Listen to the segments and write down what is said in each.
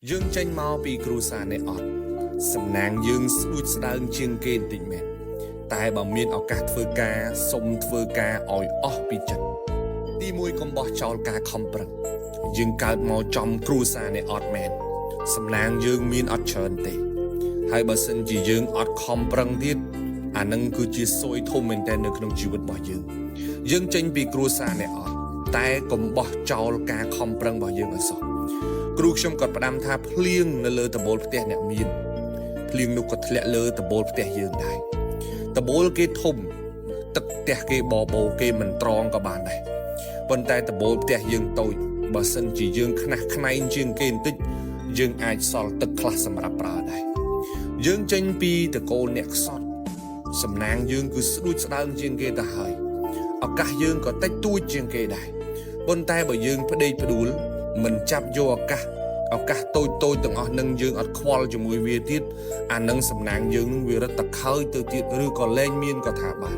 យើងចេញមកពីគ្រួសារអ្នកអត់សំណាងយើងស្ដួចស្ដើងជាងគេបន្តិចមែនតែបើមានឱកាសធ្វើការសុំធ្វើការឲ្យអស់ពីចិត្តទីមួយកុំបោះចោលការខំប្រឹងយើងកើតមកចំគ្រួសារអ្នកអត់មែនសំណាងយើងមានអត់ច្រើនទេហើយបើសិនជាយើងអត់ខំប្រឹងទៀតអានឹងគឺជាសួយធំមែនទែននៅក្នុងជីវិតរបស់យើងយើងចេញពីគ្រួសារអ្នកអត់តែកុំបោះចោលការខំប្រឹងរបស់យើងឲ្យសោះ គ្រូខ្ញុំក៏ផ្ដាំថាភ្លៀងនៅលើដំបូលផ្ទះអ្នកមានភ្លៀងនោះក៏ធ្លាក់លើដំបូលផ្ទះយើងដែរដំបូលគេធំទឹកផ្ទះគេបបោគេមិនត្រងក៏បានដែរប៉ុន្តែដំបូលផ្ទះយើងតូចបើសិនជាយើងខ្នះខ្នែងជាងគេបន្តិចយើងអាចសល់ទឹកខ្លះសម្រាប់ប្រើដែរយើងចេញពីតកូលអ្នកខ្សត់សំណាងយើងគឺស្ដួចស្ដើងជាងគេទៅហើយឱកាសយើងក៏តិចតួចជាងគេដែរប៉ុន្តែបើយើងផ្ដេកផ្ដួលមិនចាប់យកឱកាស ឱកាសតូចតូចទាំងអស់នឹងយើងអត់ខ្វល់ជាមួយវាទៀតអានឹងសំណាងយើងនឹងវារត់តខើយទៅទៀតឬក៏លែងមានក៏ថាបាន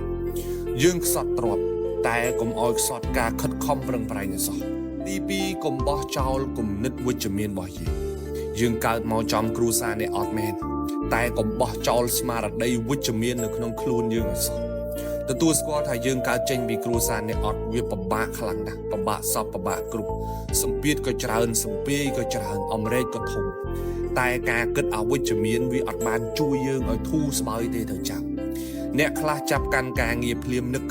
យើងខ្សត់ទ្របតែកុំឲ្យខ្សត់ការខិតខំប្រឹងប្រែងឲ្យសោះទី2កុំបោះចោលគំនិតវិជ្ជមានរបស់យើងយើងកើតមកចំគ្រួសារនេះអត់មែនតែកុំបោះចោលស្មារតីវិជ្ជមាននៅក្នុងខ្លួនយើងឲ្យសោះទទួលស្គាល់ថាយើងកើតចេញពីគ្រួសារនេះអត់វាពិបាកខ្លាំងណាស់ពិបាកសពពិបាកគ្រប់សម្ពាធក៏ច្រើនសម្ពាយក៏ច្រើនអមរែកក៏ធំតែការគិតអវិជ្ជមានវាអត់បានជួយយើងឲ្យធូរស្បើយទេទៅចាំអ្នកខ្លះចាប់កាន់ការងារភ្លាមនឹក